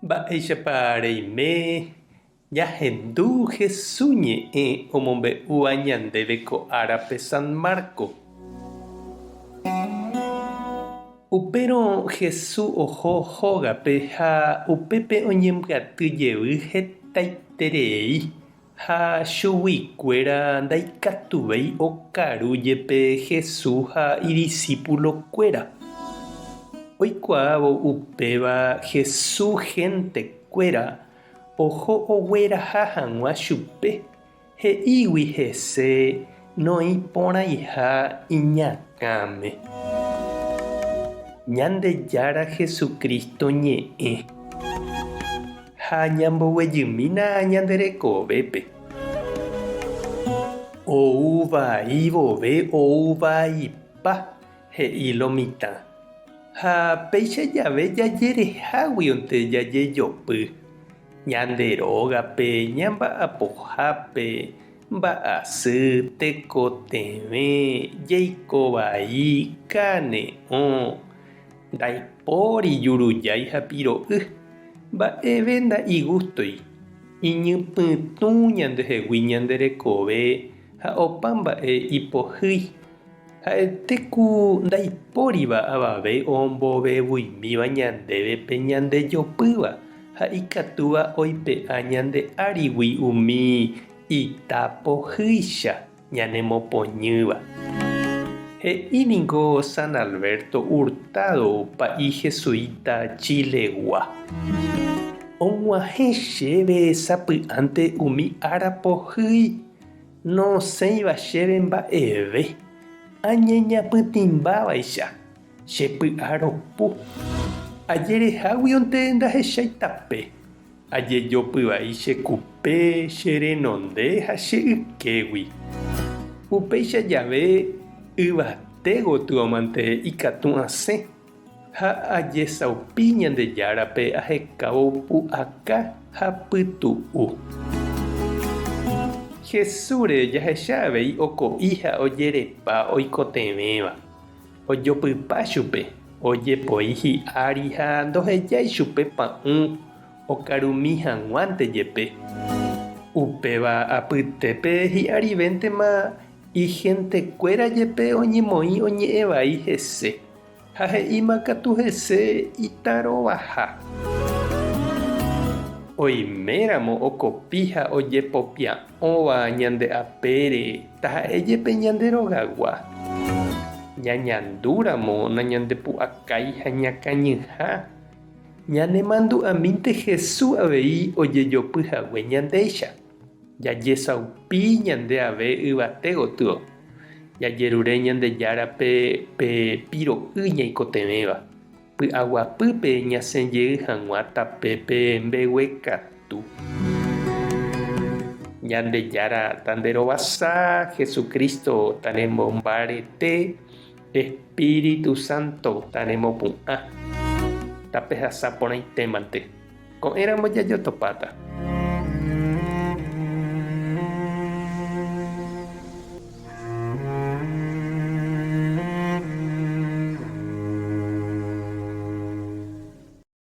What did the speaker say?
Mba'éichapa reime ñahendu Hesu ñe'ẽ omombe'úva ñandéve ko árape San Marco? Upérõ Hesu oho hógape ha upépe oñembyaty jevy hetaiterei Ha chuguikuéra ndaikatuvéi okaru jepe Jesús ha idisipulokuéra. Oikuaávo upéva Jesús hentekuéra oho ogueraha hag̃ua chupe, he'ígui hese noĩporãiha iñakãme. Ñandejára Jesucristo ñe'ẽ. Ha ñamboguejymína ñande rekovépe. Ou vai vove ou vaipa, he'i lo mitã. Ha péicha jave jajereháguionte jajejopy, ñande rógape, ñamba'apohápe, mba'asy, tekotevẽ, jeiko vai, kane'õ, Ndaipóri jurujái ha piro'y, mba'eve nda'igústoi, iñypytũ ñandehegui ñande rekove ha opa mba'e ipohýi. Ha'ete ku ndaipóriva avave ombovevuimíva ñandéve pe ñandejopýva ha ikatúva oipe'a ñande árigui umi ita pohýicha. ñanemopoñýva. He'i ningo San Alberto Hurtado pa'i jesuita Chile-gua. Og̃uahẽ chéve sapy'ánte umi ára pohýi, nosẽiva chéve mba'eve, añeñapytĩmbávaicha, che py'a ropu. Ajereháguionte ndahechái tape. Ajejopy vai che kupe, che renonde ha che ykégui. Upéicha jave yvate gotyomante ikatu asẽ ha ajesaupi Ñandejárape ahekávo pu'aka ha pytu'u. Jesúsre jahecha avei oko'i ha ojerepa oikotevẽva. Ojopypa chupe, ojepoi hi'ári ha ndohejái chupe pa'ũ okarumi hag̃uánte jepe. Upéva apytépe hi'arivéntema ihentekuéra jepe oñemoĩ oñe'ẽ vai hese, ha he'íma katu hese itarovaha. Oiméramo okopi ha ojepopia'õva ñande apére taha'e jepe ñande rogagua, ñañandúramo nañandepu'akái ha ñakañyha, ñanemandu'amínte Jesús avei ojejopy hague ñandéicha. Jajesaupi ñande ave yvate gotyo, jajerure Ñandejárape pe piro'y ñaikotevẽva, py'aguapýpe ñasẽ jey hag̃ua tapépe mbeguekatu. Ñandejára tanderovasa, Jesucristo tanemombarete, Espíritu Santo tanemopu'ã. Tapehasa porãitémante. Ko'ẽramo jajotopáta.